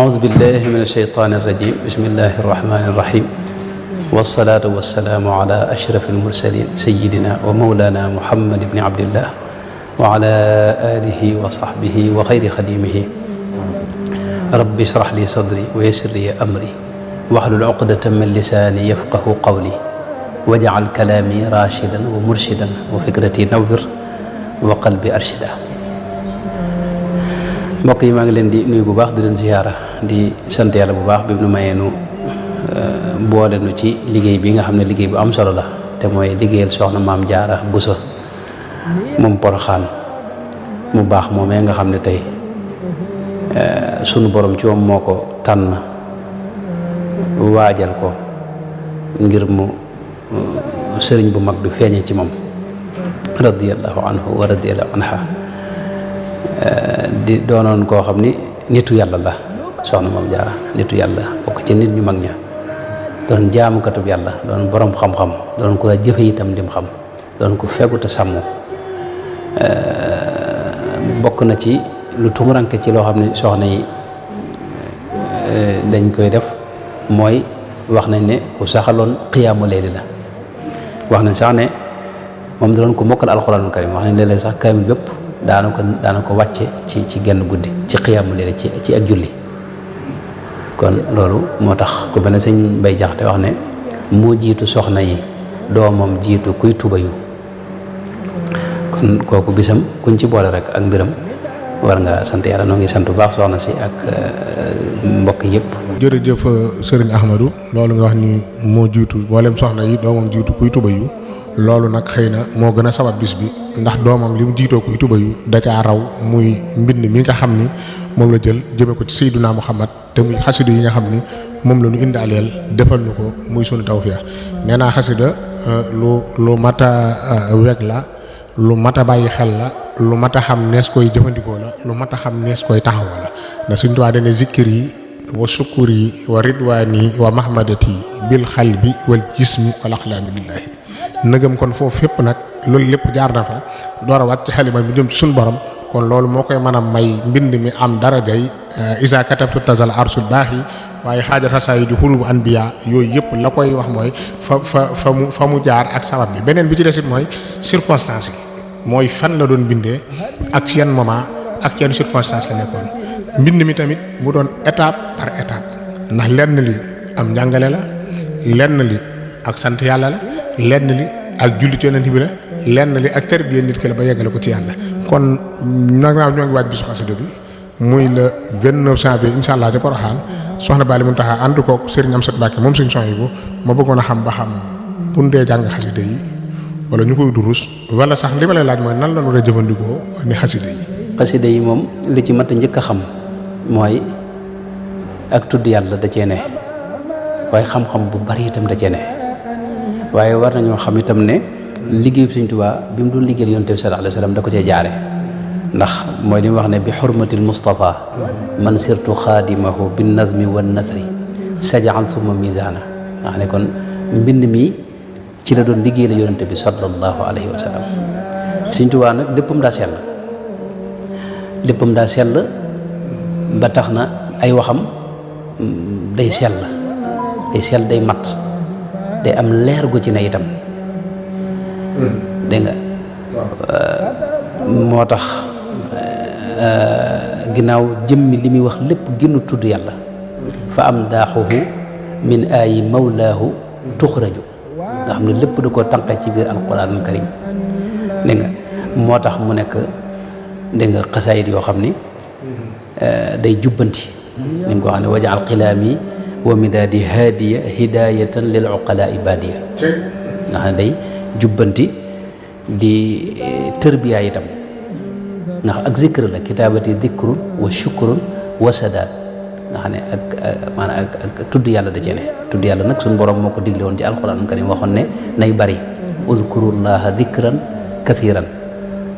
أعوذ بالله من الشيطان الرجيم بسم الله الرحمن الرحيم والصلاة والسلام على أشرف المرسلين سيدنا ومولانا محمد بن عبد الله وعلى آله وصحبه وخير خديمه رب اشرح لي صدري ويسر لي أمري واحلل عقدة من لساني يفقه قولي واجعل كلامي راشدا ومرشدا وفكرتي نور وقلبي أرشدا. mbokk yi maa ngi leen di nuyu bu baax di leen ziyaara di sant yàlla bu baax bi nu mayee nu boole nu ci liggéey bi nga xam ne liggéey bu am solo la te mooy liggéeyal soxna maam Jaara Buso moom Poroxaan mu baax moomee nga xam ne tey sunu borom ci moom moo ko tànn waajal ko ngir mu sëriñ bu mag bi feeñee ci moom radiyallahu anhu wa radiyallahu anha di doonoon koo xam ni nitu yàlla la soxna Maam Jaara nitu yàlla bokk ci nit ñu mag ña doon jaamukatub yàlla doon borom xam-xam doon ko jëfe itam lim xam doon ko fegu te sàmm bokk na ci lu tumuranke ci loo xam ne soxna yi dañ koy def mooy wax nañ ne ku saxaloon xiyaamu layli la wax nañ sax ne moom da doon ko mokkal alxuraanul karim wax nañ léeg-léeg sax kaamil bépp daana ko wàcce ci genn guddi ci xiyaamu layli ci ak julli kon loolu moo tax ku benn sëñ Mbay Jaxate wax ne moo jiitu soxna yi doomam jiitu kuy tubayu kon kooku bisam kuñ ci boole rek ak mbiram war nga sant yàlla noo ngi sant bu baax soxna si ak mbokk yëpp. jërëjëf sëriñ Ahmadou loolu nga wax ni moo jiitu mboolem soxna yi doomam jiitu kuy tubayu loolu nag xëy na moo gën a sabab bis bi ndax doomam li mu jiitoo kuy tubayu da caa raw muy mbind mi nga xam ni moom la jël jëme ko ci Seydina Muhammad te muy xasida yi nga xam ni moom la ñu indaaleel defal ñu ko muy sunu tawfiya nee naa xasida lu mat a weg la lu mat a bàyyi xel la lu mat a xam nees koy jëfandikoo la lu mat a xam nees koy taxawoo la ndax suñu tubaab dane zikkir yi wa sukkur yi wa ridwaani wa mahmadati bil xalbi wal jismi wal axlaami lillahi nëgëm kon foofu fépp nag loolu lépp jaar na fa door a wàcc ci xalima bi jëm ci suñu borom kon loolu moo koy mën a may mbind mi am darajay isa katabtu tazal arsul baaxi waaye xaajat xasaay di xurubu anbiya yooyu yëpp la koy wax mooy fa mu jaar ak sabab bi beneen bi ci desit mooy circonstance yi mooy fan la doon bindee ak ci yan moment ak ci yan circonstance la nekkoon mbind mi tamit mu doon étape par étape ndax lenn li am njàngale la lenn li ak sant yàlla la lenn li ak julli ci yonent bi la lenn li ak tarbiya nit ki la ba yeggale ko ci yàlla kon nag naa ñoo ngi waaj bisu xasida bi muy le 29 janvier incha allah ca Porokhane soxna Bali Muntaxa ànd koog Serigne Amsat Mbàkke moom suñu son yi bu ma bëggoon a xam ba xam bu ñu dee jàng xasida yi wala ñu koy durus wala sax li ma lay laaj mooy nan la ñu war a jëfandikoo ni xasida yi. xasida yi moom li ci mat a njëkk a xam mooy ak tudd yàlla da cee ne waaye xam-xam bu bari itam da cee ne waaye war nañoo xam itam ne liggéeyu Sëriñ Tuubaa bi mu doon liggéeyal Yonent bi sallallahu alayhi wa sallam da ko cee jaare ndax mooy li mu wax ne bi xurmatil Mustafa man sirtu xaadimahu bin nazmi wan nasri sajaan summa misaana nga xam ne kon mbind mi ci la doon liggéeyal Yonent bi sallallahu alayhi wa sallam Sëriñ Tuubaa nag léppam daa sell ba tax na ay waxam day sell day mat day am leer gu ci ne itam dégg nga moo tax ginnaaw jëmmi li muy wax lépp génn tudd yàlla fa am daaxuhu min aayi mawlaahu tuxraju nga xam ne lépp da koo tànqe ci biir alquranul karim dégg nga moo tax mu nekk dégg nga xasaayit yoo xam ni day jubbanti ni mu ko xam ne wajaal xilaami wa midaadi haadiya hidayatan lil uqalaa ibadiya nga xam ne day jubbanti di tërbiya itam ndax ak zikr la kitaabati zikrun wa shukrun wa sadaat nga xam ne ak maanaam ak tudd yàlla da cee ne tudd yàlla nag suñu borom moo ko digle woon ci alquran karim waxoon ne nay bari udkurullaha zikran kathiran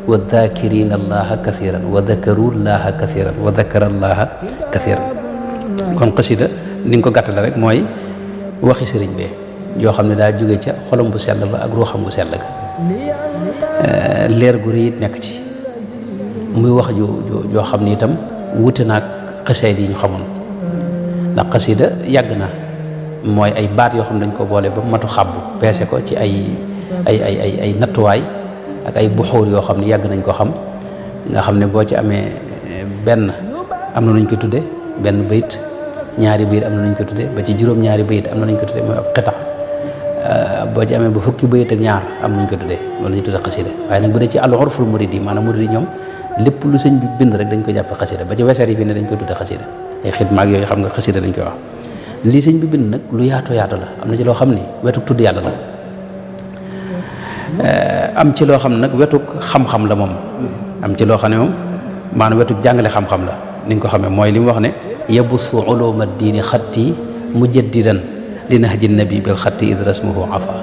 wa dhakirina allaha kathiran wa dhakarullaha kathiran wa dhakarallaha kathiran kon xasida ni nga ko gàttale rek mooy waxi sëriñ bi yoo xam ne daa jóge ca xolam bu sell ba ak ruuxam bu sell ga leer gu rëy it nekk ci muy wax joo xam ne itam wute naag xasaayid yi ñu xamoon ndax xasida yàgg na mooy ay baat yoo xam ne dañ ko boole ba matu xàbbu peese ko ci ay nattuwaay ak ay buxuur yoo xam ne yàgg nañ ko xam nga xam ne boo ci amee benn am na nuñ ko tudde benn bayit ñaari bayit am na nuñ ko tudde ba ci juróom-ñaari bayit am na nuñ ko tudde mooy ab xita boo ci amee ba fukki bayit ak ñaar am nañ ko tuddee wala ñu tudde xasida waaye nag bu dee ci al urful muridi maanaam muridi ñoom lépp lu sëñ bi bind rek dañ ko jàppe xasida ba ci weseer yi fi ne dañ koy tudde xasida ay xidma ak yooyu xam nga xasida dañ koy wax lii sëñ bi bind nag lu yaatoo yaatu la am na ci loo xam ni wetuk tudd yàlla la am ci loo xam ne nag wetuk xam-xam la moom am ci loo xam ne moom maanaam wetuk jàngale xam-xam la ni nga ko xamee mooy li mu wax ne yabussu uluma diini xatti mujaddidan li nahji nabi bil xatti id rasmuhu afa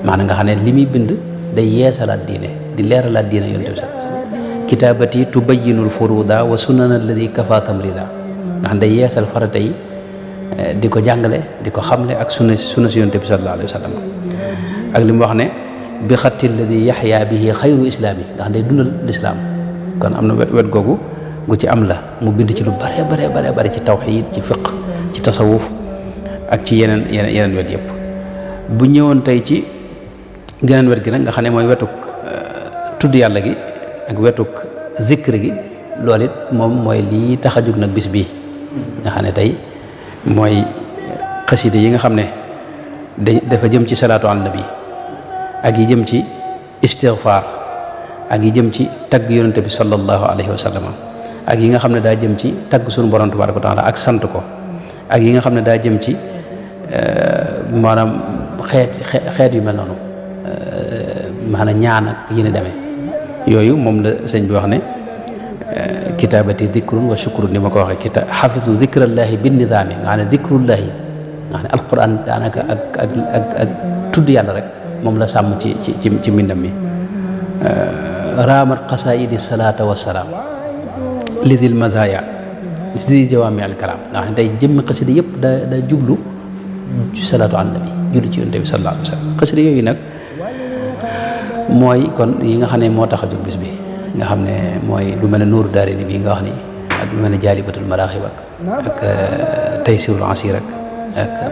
maanaam nga xam ne li muy bind day yeesalaat diine di leeralaat diine yonent bi sallallahu alayhi wasallam kitaabati tubayyinul furuda wa sunana alladi kafa tamrida nga xam ne day yeesal farata yi di ko jàngale di ko xamle ak sunna si yonent bi sallallahu alayhi wasallam ak li mu wax ne bi xatti alladi yaxya bihi xayru islaami nga xam ne day dundal lislaam kon am na wet googu gu ci am la mu bind ci lu bare ci tawxiid ci fiq ci tasawuf ak ci yeneen wet yëpp bu ñëwoon tey ci geneen wet gi nag nga xam ne mooy wetuk tudd yàlla gi ak wetuk zikr gi loolu it moom mooy lii tax a jóg nag bis bii nga xam ne tey mooy xasida yi nga xam ne dafa jëm ci salaatu ala nabi ak yi jëm ci istighfar ak yi jëm ci tagg yonente bi sallallahu alayhi wa sallam ak yi nga xam ne daa jëm ci tagg suñu borom tabaraka wa taala ak sant ko ak yi nga xam ne daa jëm ci maanaam xeet yu mel noonu maanaam ñaan ak yi ni demee yooyu moom la sëñ bi wax ne kitaabati dikrun wa shukrun ni ma ko waxee xafisu dikrallahi bin nidaami nga xam ne dikrullahi nga xam ne alquran daanaka ak tudd yàlla rek moom la sàmm ci mbindam mi raamat qasaidi salaata wassalaam lidil mazaya di jawaami al kalaam nga xam ne day jëmmi xasida yëpp da jublu ci salaatu ala nabi julli ci yonent bi sallallahu alayhi wa sallam xasida yooyu nag mooy kon yi nga xam ne moo tax a jóg bis bi nga xam ne mooy lu mel ne nuuru daarayni bii nga wax ni ak lu mel ne jaalibatul maraaxib ak taysirul asiir ak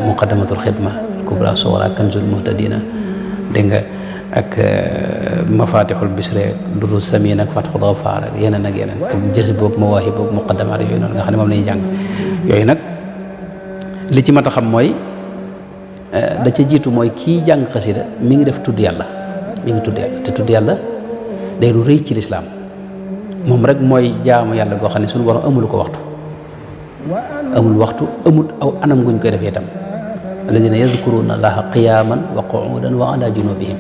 muqaddamatul xidma al kubra sughra kanzul muhtadina dégg nga ak mafatixul bisre duru samin ak fatxul gafaar ak yeneen ak jës boog mawaahib boog muqaddamaat yooyu noonu nga xam ne moom la ñuy jàng yooyu nag li ci mat a xam mooy da ca jiitu mooy kii jàng xasida mi ngi def tudd yàlla mi ngi tudd yàlla te tudd yàlla day lu rëy ci lislaam moom rek mooy jaamu yàlla goo xam ne suñu borom amul ko waxtu amul waxtu amul aw anam guñ koy defee itam alladina yadkuruna allaha qiyaman wa qu'udan wa ala junubihim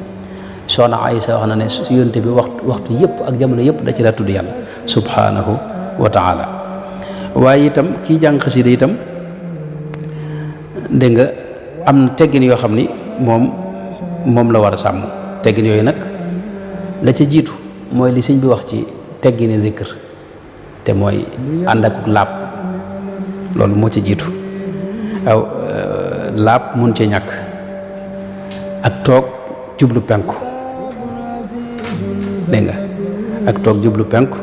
soxna Aysa wax na ne su yonte bi waxtu yëpp ak jamono yëpp da ci daa tudd yàlla subhanahu wa taala waaye itam kii jàng xasida itam dégg nga am na teggin yoo xam ni moom la war a sàmm teggin yooyu nag la ca jiitu mooy li sëñ bi wax ci teggini zikr te mooy ànd ak laab loolu moo ca jiitu aw laab mun cee ñàkk ak toog jublu penku dégg nga ak toog jublu penku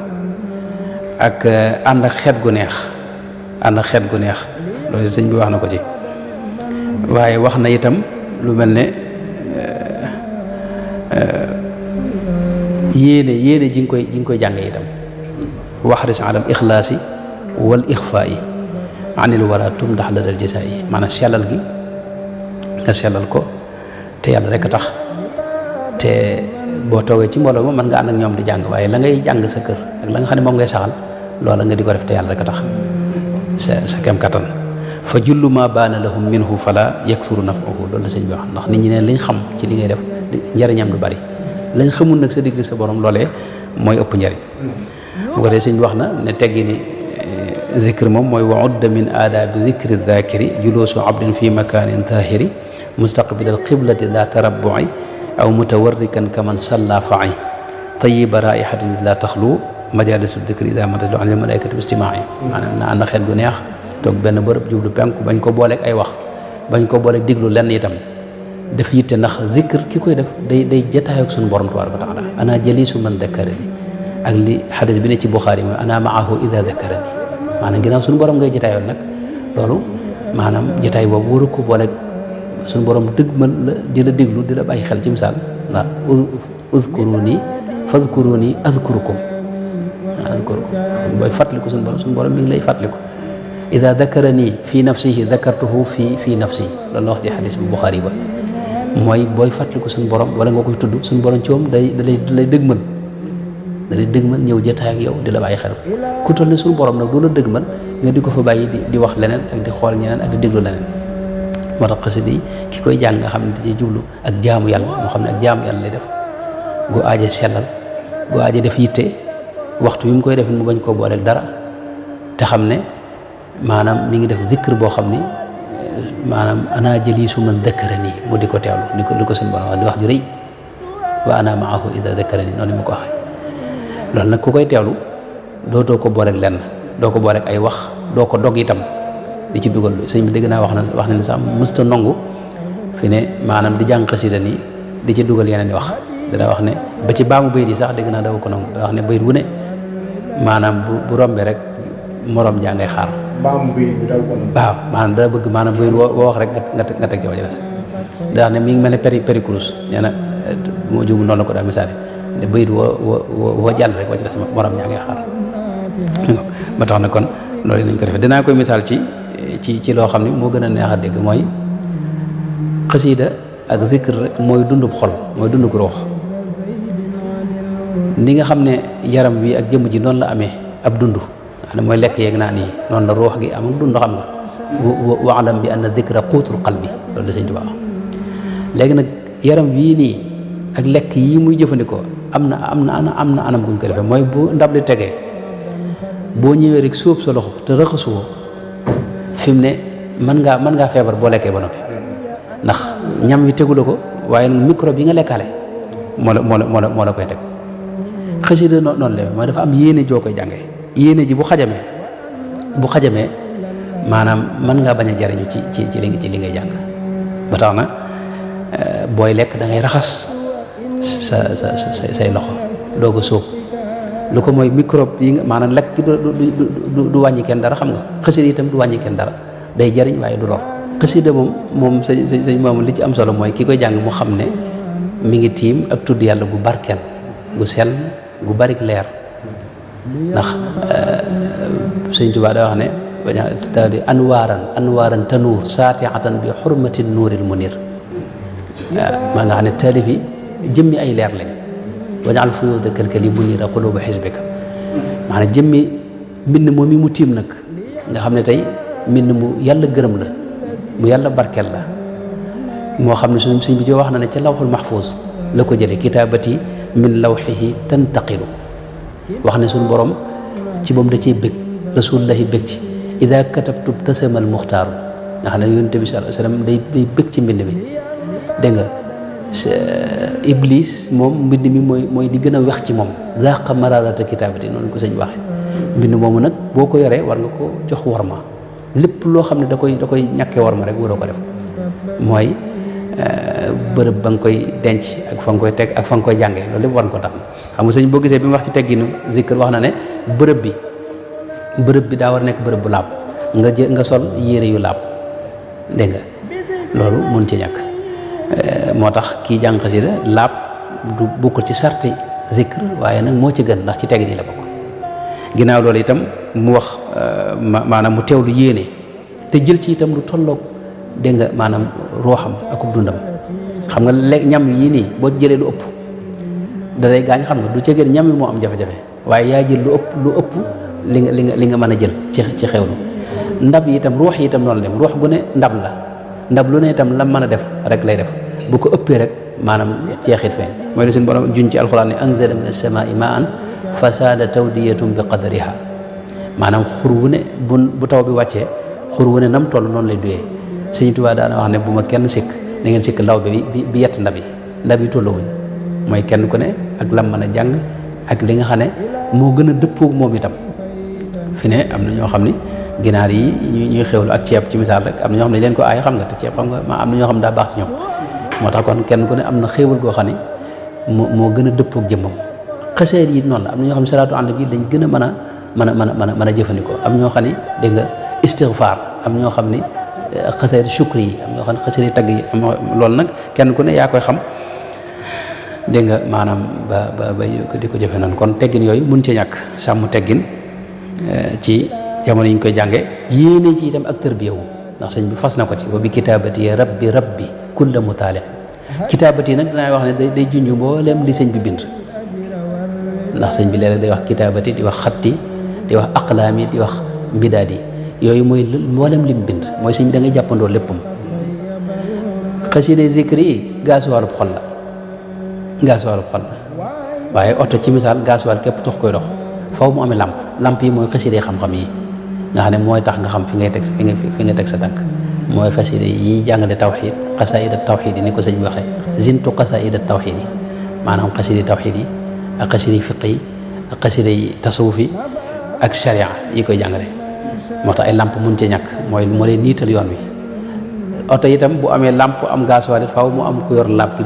ak ànd ak xeet gu neex loolu sëñ bi wax na ko ci waaye wax na itam lu mel ne yéene ji nga koy jàng itam waxris ala al ixlaasi wal ixfaayi anil wara tum ndax la dal jisaa yi maanaam sellal gi nga sellal ko te yàlla rek a tax te boo toogee ci mbooloo ma mën nga ànd ak ñoom di jàng waaye la ngay jàng sa kër ak la nga xam ne moom ngay saxal loola nga di ko def te yàlla rek a tax sa kem kattan fa jullu ma baana lahum minhu fala yaksuru nafahu loolu la sëñ bi wax ndax nit ñi ne liñ xam ci li ngay def njariñam du bari lañ xamul nag sa digg sa borom loolee mooy ëpp njariñ bu ko dee sëñ bi wax na ne teggi ni zikr moom mooy wa udda min aadaabi zikri dhakiri julusu abdin fi makanin tahiri mustaqbil al qiblati la tarabbu'i aw mutawarrikan kaman salla fa'i tayyiba raihatin la taxlu majalisu dikri ida matadu an al malaikati bi istima'i maanaam na ànd xeet gu neex toog benn bërëb jublu penku bañ ko booleeg ay wax bañ ko booleeg diglu lenn itam def yitte ndax zikr ki koy def day jataayoo ak suñu borom tabaraka wa taala ana jalisu man dakkarani ak li xadis bi ne ci Buxaari mooy ana maahu ida dakkarani maanaam ginnaaw suñu borom ngay jataayoon nag loolu maanaam jotaay boobu waru ko boole suñu borom dëgmal la di la déglu di la bàyyi xel ci misaal ndax uzkuruni fadkuruni azkurukum booy fàttaliku suñu borom mi ngi lay fàttaliku ida dakarani fi nafsihi dakartuhu fi nafsi loolu la wax ci xadis bu Buxaari ba mooy booy fàttaliku suñu borom wala nga koy tudd suñu borom ci moom da lay dëgmal ñëw jotaay ak yow di la bàyyi xel ku toll ne suñu borom nag du la dëgmal nga di ko fa bàyyi di wax leneen ak di xool ñeneen ak di déglu leneen moo tax xasida yi ki koy jàng nga xam ne da ciy jublu ak jaamu yàlla moo xam ne ak jaamu yàlla lay def gu aaje sellal gu aaje def yitte waxtu wi mu koy def mu bañ koo booleeg dara te xam ne maanaam mi ngi def zikr boo xam ni maanaam ana jaliisu man dakarani mu di ko teewlu li ko suñu borom wax di wax ju rëy wa ana maahu ida dakarani noonu mu ko waxee loolu nag ku koy teewlu dootoo ko booleeg lenn doo ko booleeg ay wax doo ko dog itam di ci dugal sëñ bi dégg naa wax na ne sax mësta nongu fi ne maanaam di jàng xasida nii di ci dugal yeneen i wax dana wax ne ba ci baamu bayit yi sax dégg naa daw ko nangu dana wax ne bayit wu ne maanaam bu rombee rek morom jaa ngay xaar baamu bayit bi daw ko nangu waaw maanaam dana bëgg maanaam bayit woo wax rek nga teg ci wa des daa wax ne mi ngi mel ne péri kurus nee na moo juum noonu la ko daa misaale ne bayit woo jàll rek wa ci des morom jaa ngay xaar ba tax na kon loolu nañ ko defee dinaa koy misaal ci loo xam ne moo gën a neex a dégg mooy xasiida ak zikr rek mooy dundub xol mooy dundub ruux ni nga xam ne yaram wi ak jëmm ji noonu la amee ab dund nga xam ne mooy lekk yeeg naan yi noonu la ruux gi amul dund xam nga waalam bi anna zikra quutul qalbi loolu la Sëñ Tuubaa wax léegi nag yaram wii nii ak lekk yii muy jëfandikoo am na anam guñ ko defee mooy bu ndab li tegee boo ñëwee rek sóob sa loxo te raxasuwoo fi mu ne mën ngaa feebar boo lekkee ba noppi ndax ñam wi tegu la ko waaye nag microbe yi nga lekkaale moo la koy teg xasida noonu la mooy dafa am yéene joo koy jàngee yéene ji bu xajamee maanaam mën ngaa bañ a jariñu ci li ngay jàng ba tax na booy lekk da ngay raxas say loxo doo ko sóob lu ko mooy microbe yi nga maanaam lekk du wàññi kenn dara xam nga xasida itam du wàññi kenn dara day jariñ waaye du lor xasida moom sëñ moomu li ci am solo mooy ki koy jàng mu xam ne mi ngi tiim ak tudd yàlla gu barkeel gu sell gu barik leer ndax sëñ Tuubaa da wax ne ta di anwaaran tanuur saatiatan bi xurmati nuuril munir maa nga xam ne taalif yi jëmmi ay leer lañ wajaal fuyuuda kalkali munira quluuba xisbika maanaam jëmmi mbind moom mi mu tiim nag nga xam ne tey mbind mu yàlla gërëm la mu yàlla barkeel la moo xam ne suñ bi ci wax na ne ca lawxul mahfuus la ko jële kitaabati min lawxihi tantaqilu wax ne suñ borom ci moom da ciy bëgg rasulullahi bëgg ci ida katabtu tasamal muxtaaru nga xam ne yonent bi sallallahu alayhi wasallam day bëgg ci mbind mi dégg nga iblis moom mbind mi mooy di gën a wex ci moom zaqa mararata kitaabati noonu ko sëñ waxee mbind moomu nag boo ko yoree war nga ko jox warma lépp loo xam ne da koy ñàkkee warma rek waroo ko def mooy bërëb ba nga koy denc ak fa nga koy teg ak fa nga koy jàngee loolu lépp war nga ko tax xam nga sëñ boo gisee bi mu wax ci tegginu zikr wax na ne bërëb bi daa war nekk bërëb bu laab nga sol yére yu laab dégg nga loolu mun ci ñàkk moo tax kii jàng xasida laab du bokkul ci sarti zikr waaye nag moo ci gën ndax ci tegg nii la bokk ginnaaw loolu itam mu wax maanaam mu teewlu yéene te jël ci itam lu tolloog dégg nga maanaam rooxam ak dundam xam nga lekk ñam yii nii boo jëlee lu ëpp da lay gaañ xam nga du ca gën ñam yi moo am jafe-jafe waaye yaa jël lu ëpp li nga mën a jël ci xewlu ndab yi itam ruux yi itam noonu dem ruux gu ne ndab lu ne itam la mën a def rek lay def bu ko ëppee rek maanaam ceexit feeñ mooy la suñu borom juñ ci alxuraan ne anzala min as-samaa'i maa'an fasaada tawdiyatum bi qadriha maanaam xur wu ne bu taw bi wàccee xur wu ne nam toll noonu lay duyee Sëñ Tuubaa daana wax ne bu ma kenn sikk da ngeen sikk law bi yett ndab yi tolluwuñ mooy kenn ku ne ak lam mën a jàng ak li nga xam ne moo gën a dëppoog moom itam fi ne am na ñoo xam ni ginaar yi ñuy xewlu ak ceeb ci misaal rek am na ñoo xam ne leen ko aay xam nga te ceeb xam nga am na ñoo xam ne daa baax ci ñoom moo tax kon kenn ku ne am na xéewal goo xam ne moo gën a dëppoog jëmmam xaseet yi noonu la am na ñoo xam ne salaatu ànd bi lañ gën a mën a jëfandikoo am ñoo xam ne dégg nga istighfar, am ñoo xam ni xasida shukri yi, am ñoo xam ne xasida tagg yi, am loolu nag kenn ku ne yaa koy xam dégg nga maanaam ba di ko jëfe noonu. kon teggin yooyu mun ci ñàkk, sàmm teggin ci jamono yi ñu koy jànge, yéene ci itam ak tërbiyewu, ndax sëñ bi fas na ko ci wa bi kitaabati rabbi kulla mutaali. kitaabati nag dinaa wax ne day junj mboolem li sëñ bi bind, ndax sëñ bi léeg-léeg day wax kitaabati, di wax xatti, di wax aqlaami, di wax mbidaadi, yooyu mooy mboolem lim bind, mooy sëñ bi da ngay jàppandoo léppam. xasida zikri yi gaasuwaalub xol la, waaye oto ci misaal gaasuwaal képp tax koy dox, faw mu amee lamp yi mooy xasida xam-xam yi nga xam ne mooy tax nga xam fi nga teg sa tànk, mooy xasida yi jàngale tawxiid, xasaida tawxiid yi ni ko sëñ bi waxee, zintu xasaida tawxiid yi, maanaam xasida tawxiid yi ak xasida fiq yi ak xasida tasawuf yi ak sharia yi koy jàngale. moo tax ay lamp mun ci ñàkk, moo leen niital yoon wi. oto itam bu amee lamp am gaasuwaal it faaw mu am ku yor lamp ki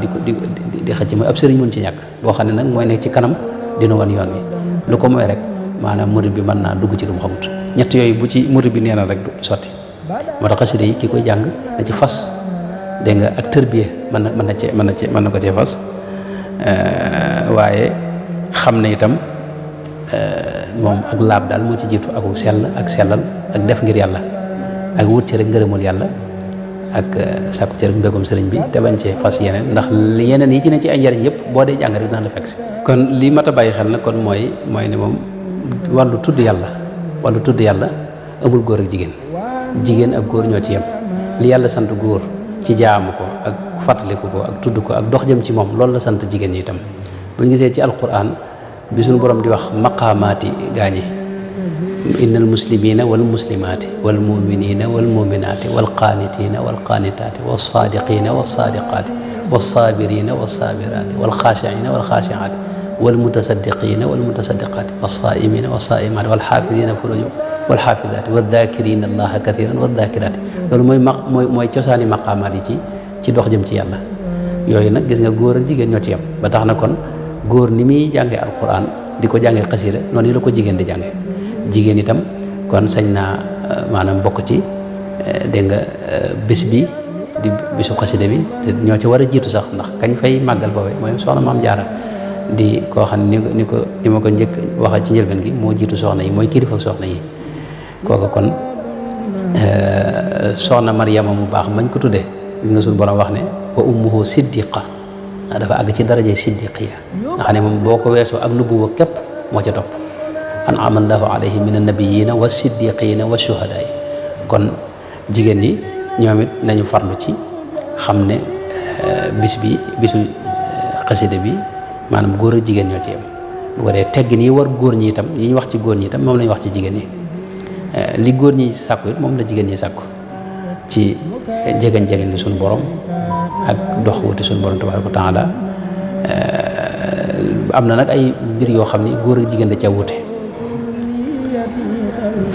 di xëcc, mooy ab sëriñ mun ci ñàkk boo xam ne nag mooy nekk ci kanam dina wan yoon wi. lu ko mooy rek maanaam murid bi mën naa dugg ci lu mu xamut. ñett yooyu bu ci murid bi nee na rek du sotti. moo tax xasida yi ki koy jàng na ci fas dégg nga ak tërbiye mën na ko cee fas, waaye xam ne itam moom ak laab daal moo ci jiitu, ak sell ak sellal ak def ngir yàlla, ak wut ci rek ngërëmul yàlla, ak sàkku ci rek mbégum sëriñ bi, te bañ cee fas yeneen, ndax yeneen yi ci ne ci ay njariñ yëpp boo dee jàng rek dina la fekk si. kon li mat a bàyyi xel nag kon mooy ne moom wàllu tudd yàlla amul góor ak jigéen ak góor ñoo ci yem. li yàlla sant góor ci jaamu ko ak fàttaliku ko ak tudd ko ak dox jëm ci moom, loolu la sant jigéen ñi itam. buñ gisee ci alquran bi suñu borom di wax maqaamaati gaañi, innal muslimina wal muslimaati wal muminina wal muminaati wal qaanitina wal qaanitaati wal saadiqina wal saadiqaati wal saabirina wal saabiraati wal xaashiina wal xaashiaati wal mutasaddiqina wal mutasaddiqaati wal saaimina wal saaimaati wal xaafidina furujahum wal xaafidaati wal daakirina allaha kathiran wal daakiraati. loolu mooy cosaani maqaamaat yi ci dox jëm ci yàlla. yooyu nag gis nga góor ak jigéen ñoo ci yem, ba tax na kon góor ni muy jàngee alquran di ko jàngee xasida noonu la ko jigéen di jàngee. jigéen itam kon sañ naa maanaam bokk ci dégg nga bis bi di bisu xasida bi, te ñoo ci war a jiitu sax, ndax kañ fay màggal foofee mooy soxna Maam Jaara di koo xam ne ni ma ko njëkk waxa ci njëlbeen gi moo jiitu soxna yi, mooy kilifa soxna yi. kooku kon soxna Maryama mu baax mañ ko tuddee, gis nga suñu borom wax ne wa ummuhu siddiqa, dafa àgg ci daraje siddiqiya nga xam ne moom boo ko weesoo ak nubuwa képp moo ca topp. an'ama allahu alayhi min annabiyina wa siddiqina wa shuhadaay. kon jigéen ñi ñoom it nañu farlu ci xam ne bisu xasida bi maanaam góor ak jigéen ñoo ci yem. bu ko dee teggin yi war góor ñi itam yi ñu wax ci góor ñi itam moom lañu wax ci jigéen ñi. li góor ñi sàkku it moom la jigéen ñi sàkku ci jegeñ li suñu borom ak dox wuti suñu borom tabaaraka wa taala. am na nag ay mbir yoo xam ni góor ak jigéen da ca wute.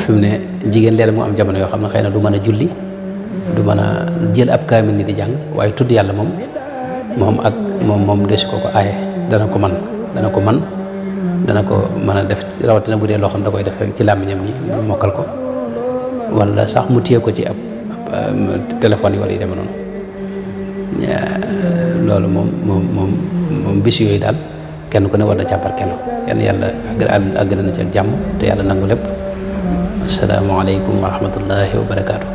fi mu ne jigéen léeg mu am jamono yoo xam ne xëy na du mën a julli, du mën a jël ab kaamil ni di jàng, waaye tudd yàlla moom des ko aaye dana ko mën a def, rawatina bu dee loo xam da koy def rek ci làmmiñam ni mu mokkal ko, wala sax mu téye ko ci ab téléphone yi wala yu demee noonu. loolu moom bis yooyu daal kenn ku ne war na càppar kenn yàlla àgg na ci ak jàmm te yàlla nangu lépp. asalaamaaleykum wa rahmatullahi wa barakaatu.